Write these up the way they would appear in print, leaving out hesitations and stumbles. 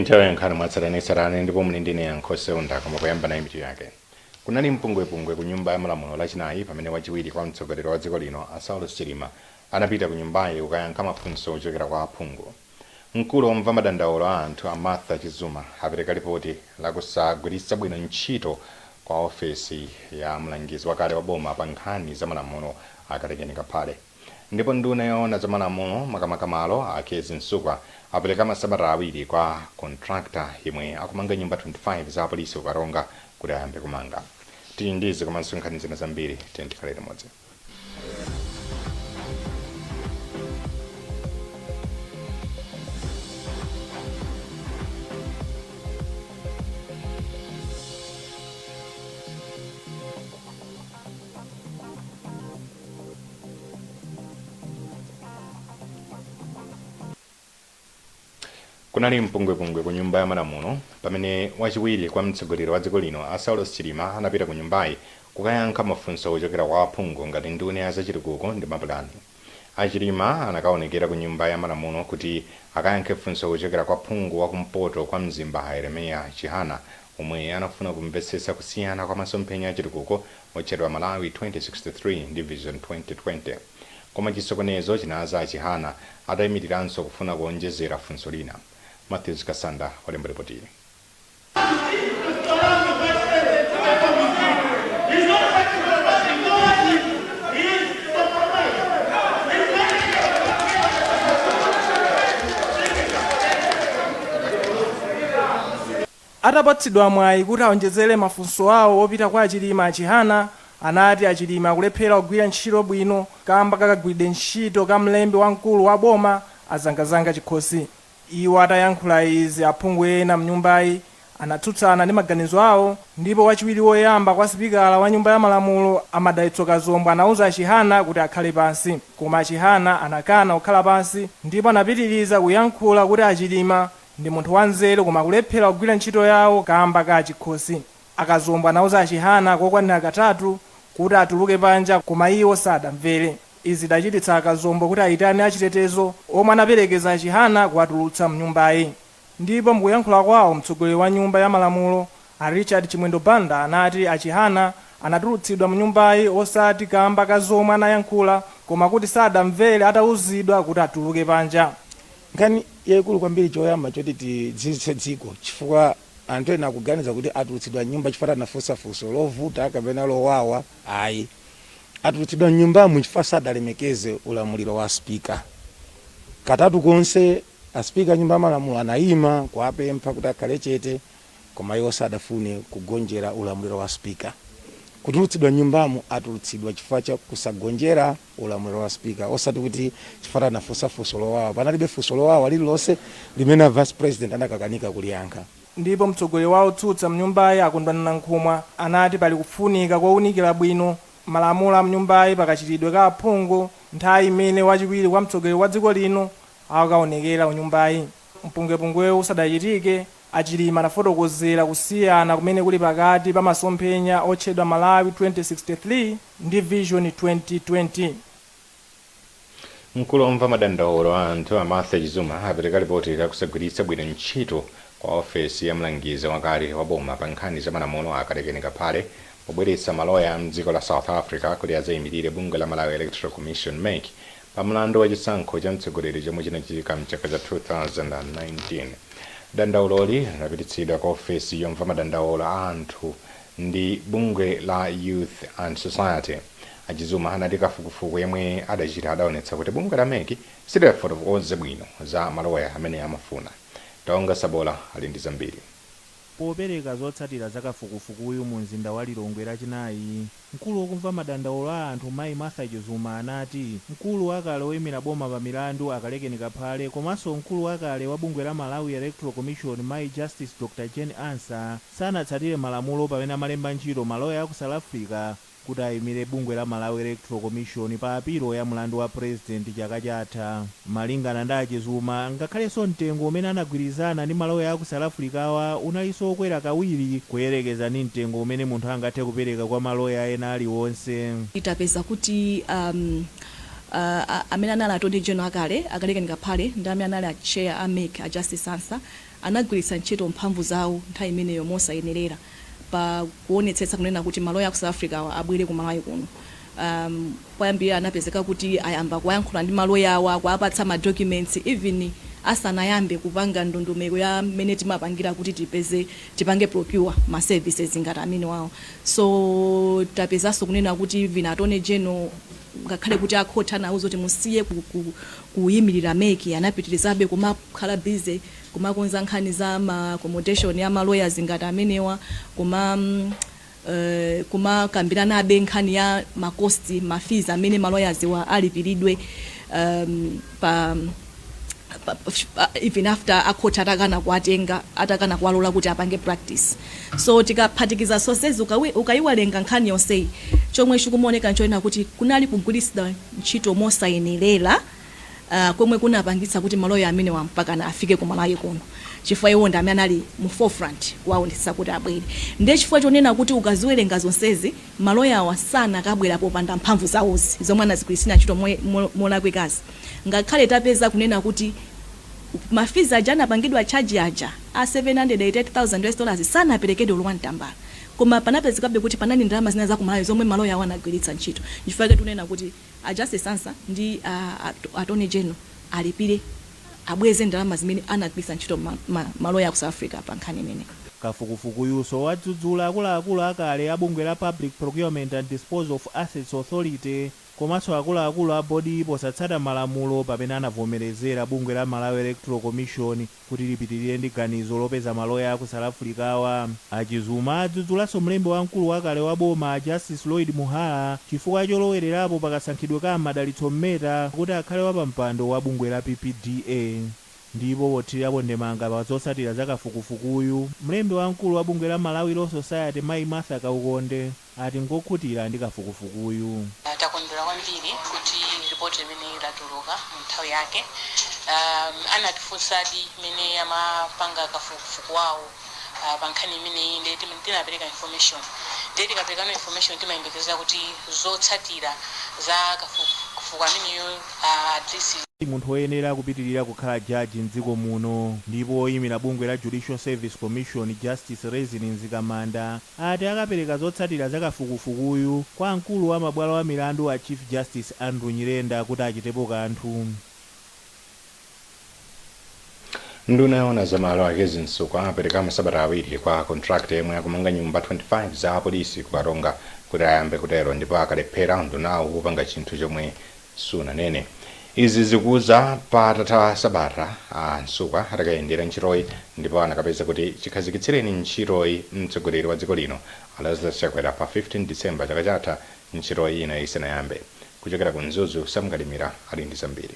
Nthawi ya nkhani mwatsatanetsatane ndipo muli ndine Yankho Seunda, koma kuyamba nayi mitu yake. Kunali mpungwepungwe ku Nyumba ya Malamulo Lachinayi pamene wachiwiri kwa mtsogoleri wa dziko lino a Saulos Chilima anapita ku nyumbayi kukayankha mafunso kuchokera kwa aphungu. Mkulu womva madandaulo a anthu a Martha Chizuma apereka lipoti la kusagwiritsa bwino ntchito kwa ofesi ya mlangizi wakale wa boma pa nkhani za malamulo a Kalekeni Kaphale. Ndipo nduna yoona za malamulo makamaka malo a Kezzie Msukwa apereka masabata 2 kwa contractor yemwe akumanga nyumba 25 za apolisi ku Karonga kuti ayambe kumanga. Tili ndi izi komanso nkhani zina zambiri, tiyeni tikhale limodzi. Kunali mpungwepungwe ku Nyumba ya Malamulo pamene wachiwiri kwa mtsogoleri wa dziko lino a Saulos Chilima anapita ku nyumbayi kukayankha mafunso kuchokera kwa aphungu ngati nduna ya zachitukuko ndi mapulani. A Chilima anakaonekera ku Nyumba ya Malamulo kuti akayankhe funso kuchokera kwa phungu wa kumpoto kwa Mzimba a Yeremiya Chihana omwe anafuna kumvetsetsa kusiyana kwa masomphenya a chitukuko otchedwa Malawi 2063 ndi Vision 2020. Koma chisokonezo chinaza a Chihana atayimiriranso kufuna kuonjezera funso lina. Mathews Kasanda walemba lipotili. Atapatsidwa mwayi kuti aonjezere mafunso awo opita kwa a Chilima, a Chihana anati a Chilima akulephera kugwira ntchito bwino kamba ka kagwiridwe ntchito ka mlembi wamkulu wa boma a Zangazanga Chikhosi. Iwo atayankhula izi, aphungu ena mnyumbayi anatsutsana ndi maganizo awo ndipo wachiwiri woyamba kwa sipikala wa nyumba ya malamulo a Madalitso Kazombo anauza a Chihana kuti akhale pansi. Koma a Chihana anakana kukhala pansi ndipo anapitiriza kuyankhula kuti a Chilima ndi munthu wanzeru koma akulephera kugwira ntchito yawo kamba ka a Chikhosi. A Kazombo anauza a Chihana kokwanira katatu kuti atuluke panja koma iwo sadamvere. Izi zidachititsa a Kazombo kuti ayitane achitetezo omwe anaperekeza a Chihana kuwatulutsa mnyumbayi. Ndipo mukuyankhula kwawo mtsogoleri wa nyumba ya malamulo a Richard Chimwendo Banda anati a Chihana anatulutsidwa mnyumbayi osati kamba ka zomwe anayankhula koma kuti sadamvere atauzidwa kuti atuluke panja. Nkhani yaikulu kwambiri choyamba choti tidziwitse dziko chifukwa anthu ena akuganiza kuti atulutsidwa m'nyumba chifukwa anafunsa funso lovuta kapena lowawa, ayi. Atulutsidwa m'nyumbamu chifukwa sadalemekeze ulamuliro wa Speaker. Katatu konse a Speaker a Nyumba ya Malamulo anayima kuwapempha kuti akhale chete koma iwo sadafune kugonjera ulamuliro wa Speaker. Kutulutsidwa m'nyumbamu atulutsidwa chifukwa cha kusagonjera ulamuliro wa Speaker osati kuti chifukwa anafunsa funso lowawa. Panalibe funso lowawa lililonse limene a Vice President anakakanika kuliyankha. Ndipo mtsogoleri wa otsutsa mnyumbayi a Kondwani Nankhumwa anati pali kufunika kounikira bwino malamulo a mnyumbayi pakachitidwe ka aphungu nthawi imene wachiwiri kwa mtsogoleri wa dziko lino akukaonekera kunyumbayi. Mpungwepungwewu usadachitike, a Chilima anafotokozera kusiyana kumene kuli pakati pa masomphenya otchedwa Malawi 2063 ndi Vision 2020. Mkulu omva madandaulo a anthu a Martha Chizuma apereka lipoti la kusagwiritsa bwino ntchito kwa ofesi ya mlangizi wakale wa boma pa nkhani za malamulo a Kalekeni Kaphale pobweretsa maloya a mdziko la South Africa kuti adzayimirire bungwe la Malawi Electoral Commission, mec, pa mlandu wa chisankho cha mtsogoleri chomwe chinachitika mchaka cha 2019. Dandauloli linapititsidwa kwa ofesi yomva madandaulo a anthu ndi bungwe la Youth and Society. A Chizuma anati kafukufuku yemwe adachita adaonetsa kuti bungwe la mec silidafotokoze bwino za maloya amene amafuna. Taonga Sabola ali ndi zambiri. Popereka zotsatira za kafukufukuyu mu mzinda wa Lilongwe Lachinayi, mkulu wokumva madandaulo a anthu mayi Martha Chizuma anati mkulu wakale woimira boma pa milandu a Kalekeni Kaphale komanso mkulu wakale wa bungwe la Malawi Electoral Commission mayi Justice Dr Jane Ansah sanatsatire malamulo pamene amalemba ntchito maloya aku South Africa kuti ayimire bungwe la Malawi Electoral Commission pa apilo ya mlandu wa President chaka chatha. Malingana ndi a Chizuma, ngakhalenso mtengo umene anagwirizana ndi maloya aku South Africa-wa unalinso okwera kawiri kuyerekeza ndi mtengo umene munthu angathe kupereka kwa maloya ena aliwonse. Tapeza kuti Amene anali Attorney General akale, a Kalekeni Kaphale, ndi amene anali a chair a MEC, a Justice Ansah, anagwiritsa ntchito mphamvu zawo nthawi imeneyo mosayenerera pa kuonetsetsa kunena kuti maloya aku South Africa awa abwere ku Malawi kuno. Poyambirira anapezeka kuti ayamba kuyankhula ndi maloya awa, kuapatsa ma documents even asanayambe kupanga ndondomeko ya mmene timapangira kuti tipeze, tipange procure ma services ngati amene wawo. So tapezanso kunena kuti even Attorney General, ngakhale kuti akhoti anawuza kuti musiye kuyimirira MEC, anapitirizabe kumakhala busy kumakonza nkhani za ma accommodation ya ma lawyers ngati amenewa, kumakambiranabe nkhani ya ma cost, ma fees amene ma lawyers wa alipiridwe pa even after akhoti atakana kuwatenga, atakana kuwalola kuti apange practice. So tikaphatikiza sonsezi, ukayiwerenga nkhani yonseyi, chomwe chikumaoneka nchoena kuti kunali kugwiritsidwa ntchito mosayenerera komwe kunapangitsa kuti maloya amene mpakana afike ku Malawi kuno, chifukwa iwo ndi amene anali mu forefront kuwaonetsetsa kuti abwere. Ndiye chifukwa chonena kuti ukaziwerenga zonsezi, maloya awa sanakabwera popanda mphamvu zawozi zomwe anazigwiritsira ntchito molakwikazi. Ngakhale tapeza kunena kuti ma fees aja anapangidwa charge aja a 788,000 US dollars sanaperekedwe lowa mtambala, koma panapezekabe kuti panali ndalama zina za kumalawi zomwe maloya awo anagwiritsa ntchito. Chifukwa chake tunena kuti a Justice Ansah ndi Attorney General alipire, abweze ndalama zimene anagwiritsa ntchito maloya ku South Africa pa nkhani imeneyi. Kafukufuku wadzudzula akuluakulu akale a bungwe la Public Procurement and Disposal of Assets Authority komanso akuluakulu a bodi posatsata malamulo pamene anavomerezera bungwe la Malawi Electoral Commission kuti lipitirire ndi ganizo lopeza maloya aku South Africawa. Achizuma adzudzulanso mlembi wamkulu wakale wa boma, Justice Lloyd Muhala, chifukwa cholowererapo pakasankhidwe ka Madalitso Mmeta kuti akhale wapampando wa bungwe la PPDA. Ndipo pothirirapo ndemanga pa zotsatira za kafukufukuyu, mlembi wamkulu wa bungwe la Malawi Law Society, Mayi Martha Kaukonde, ati ngokhutira ndi kafukufukuyu. Takondwera kwambiri kuti ripoti imene latuluka mu nthawi yake. Anatifunsadi imene amapanga kafukufuku wawo pa nkhani imeneyi, ndiye tinapereka information. Ndiye tikaperekano information, timayembekezera kuti zotsatira za kafukufuku ameneyo at least Munthu woyenera kupitirira kukhala jaji mdziko muno. Ndipo woyimira bungwe la Judicial Service Commission, Justice Rezine Mzikamanda, ati akapereka zotsatira za kafukufukuyu kwa mkulu wa mabwalo a milandu a Chief Justice Andrew Nyirenda kuti achitepo kanthu. Nduna yoona zamalo a Kezzie Msukwa apereka masabata 2 kwa contractor yemwe akumanga nyumba 25 za apolisi ku Karonga kuti ayambe kutero, ndipo akalephera, ndunawo kupanga chinthu chomwe sunanene. Izi zikuza patatha sabata a Msukwa atakayendera ntchitoyi, ndipo anakapeza kuti chikhazikitsireni ntchitoyi mtsogoleri wa dziko lino Lazarus Chakwera pa 15 Disemba chaka chatha, ntchitoyi ina isanayambe. Kuchokera ku Mzuzu, Samkalimira ali ndi zambiri.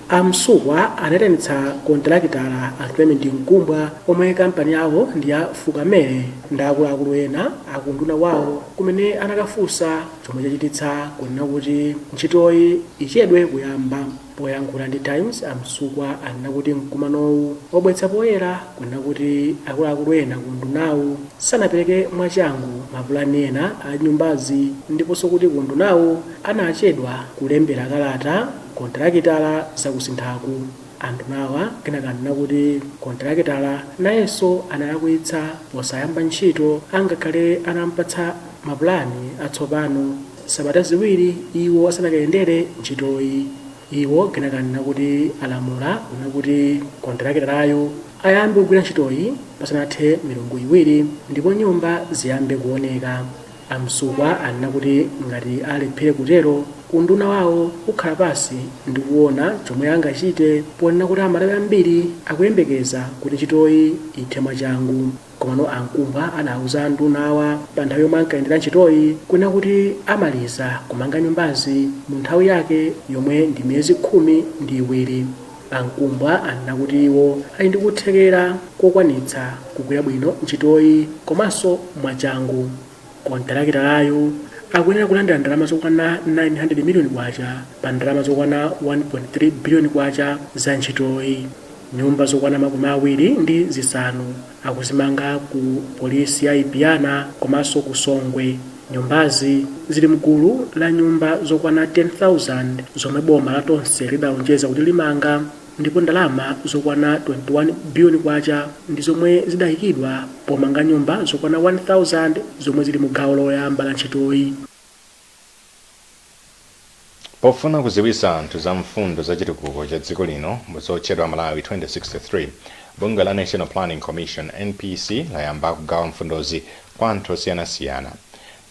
Amsukwa anayitanitsa kontrakitala a Clement Mkumbwa, omwe kampani yawo ndi ya Fukamere, ndi akuluakulu ena akunduna wawo, kumene anakafunsa chomwe chachititsa kunena kuti ntchitoyi ichedwe kuyamba. Poyankhula ndi Times, Amsukwa anena kuti mkumanowu wabweretsa poyera kunena kuti akuluakulu ena ku ndunawu sanapereke mwachangu mapulani ena a nyumbazi, ndiponso kuti ku ndunawu anachedwa kulembera kalata kontrakitala zakusinthaku. Andunawa kenaka anena kuti kontrakitala nayenso analakwitsa posayamba ntchito angakhale anampatsa mapulani atsopano sabata 2 iwo asanakayendere ntchitoyi. Iwo kenaka anena kuti alamula kunena kuti kontrakitalayo ayambe kugwira ntchitoyi pasanathe milungu 2 ndipo nyumba ziyambe kuoneka. Amsukwa anena kuti ngati alephere kutero, unduna wawo ukhala pasi ndi kuona chomwe angachite, ponena kuti Amalawi ambiri akuyembekeza kuti ntchitoyi ithe mwachangu. Komano Amkumbwa anawuza ndunawa pa nthawi yomwe ankayendera ntchitoyi kunena kuti amaliza kumanga nyumbazi mu nthawi yake yomwe ndi miyezi 12. Amkumbwa anena kuti iwo ali ndi kuthekera kokwanitsa kugwira bwino ntchitoyi komanso mwachangu. Kontrakitalayo akuyenera kulandira ndalama zokwana 900 miliyoni kwacha pa ndalama zokwana 1.3 biliyoni kwacha za ntchitoyi. Nyumba zokwana 25 akuzimanga ku polisi ya Ipiyana komanso ku Songwe. Nyumbazi zili mgulu la nyumba zokwana 10,000 zomwe boma la Tonse lidalonjeza kuti limanga, ndipo ndalama zokwana 21 biliyoni kwacha ndi zomwe zidayikidwa pomanga nyumba zokwana 1000 zomwe zili mu gawo loyamba la ntchitoyi. Pofuna kuziwisa anthu za mfundo za chitukuko cha dziko lino zotchedwa Malawi 2063, bungwe la National Planning Commission, NPC, layamba kugawa mfundozi kwa anthu osiyanasiyana.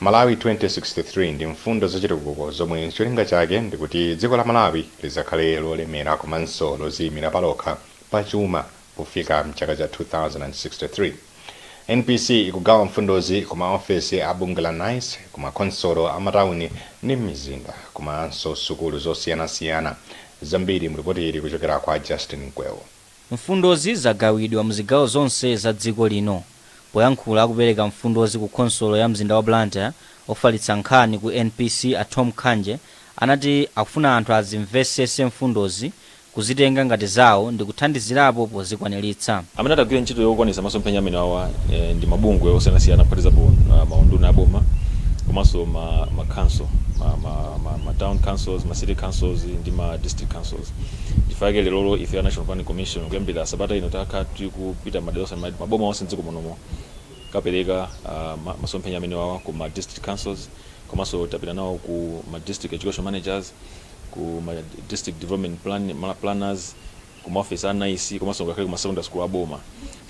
Malawi 2063 ndi mfundo za chitukuko zomwe cholinga chake ndikuti dziko la Malawi lizakhale lolemera komanso loziyimira palokha pachuma pofika mchaka cha 2063. NPC ikugawa mfundozi ku maofesi a bungwe la NICE, ku makonsolo a matawuni ndi mizinda, komanso sukulu zosiyanasiyana. Zambiri mripoti ili kuchokera kwa Justin Mkwewo. Mfundozi zagawidwa muzigawo zonse za dziko lino. Poyankhula akupereka mfundozi ku khonsolo ya mzinda wa Blantyre, ofalitsa nkhani ku NPC a Tom Khanje anati akufuna anthu azimvesese mfundozi, kuzitenga ngati zawo ndi kuthandizirapo pozikwaniritsa. Amene atagwira ntchito yokwanitsa masomphenya amene awa ndi mabungwe osiyanasiyana, kuphatikizapo maunduna aboma komanso ma council, ma town councils, ma city councils ndi ma district councils. Chifukwa lero ife a National Planning Commission, kuyambira sabata ino, takhala tikupita madera onse, maboma onse mdziko munomo, kapereka masomphenya amene awa ku ma district councils, komanso tapita nawo ku ma district education managers, ku ma district development planners, ku maofisi a NICE, komanso ngakhale ku ma secondary school aboma,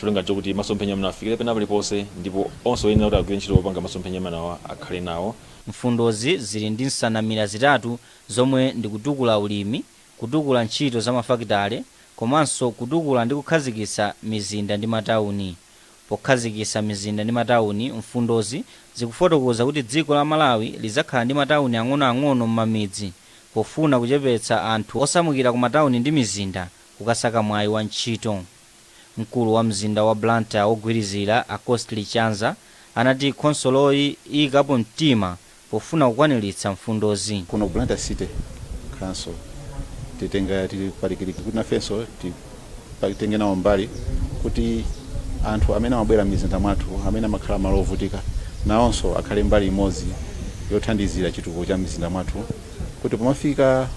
cholinga chokuti masomphenya amene afikire pena paliponse ndipo onse oyenera kuti agwire ntchito popanga masomphenya amenewa akhale nawo. Mfundozi zili ndi nsanamira zitatu zomwe ndi kutukula ulimi, kutukula ntchito za mafakitale, komanso kutukula ndi kukhazikitsa mizinda ndi matawuni. Pokhazikitsa mizinda ndi matawuni, mfundozi zikufotokoza kuti dziko la Malawi lizakhala ndi matawuni ang'onoang'ono m'mamidzi pofuna kuchepetsa anthu osamukira ku matawuni ndi mizinda kukasaka mwayi wa ntchito. Mkulu wa mzinda wa Blantyre wogwirizira, a Costly Chanza, anati khonsoloyi iyikapo mtima pofuna kukwaniritsa mfundozi. Kuno ku Blantyre City Council titenga tipalikiriki kuti nafenso titenge nawo mbali kuti anthu amene amabwera m'mizinda mwathu, amene amakhala malo ovutika, nawonso akhale mbali imodzi yothandizira chitukuko cha mizinda mwathu, kuti pomafika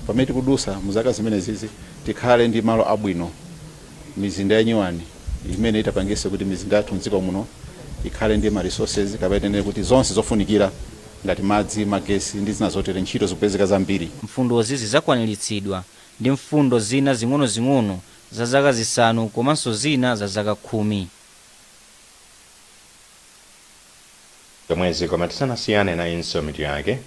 pamene tikudusa mu zaka zimene zizi tikhale ndi malo abwino, mizinda yanyuwani imene itapangise kuti mizinda yathu mdziko muno ikhale ndi ma resources, kapena tinene kuti zonse zofunikira ngati madzi, magesi ndi zina zotere, ntchito zikupezeka zambiri. Mfundozi zidzakwaniritsidwa ndi mfundo zina zing'ono-zing'ono za zaka 5 komanso zina za zaka 10. Zomwezi, koma tisanasiyane nayinso mitu yake.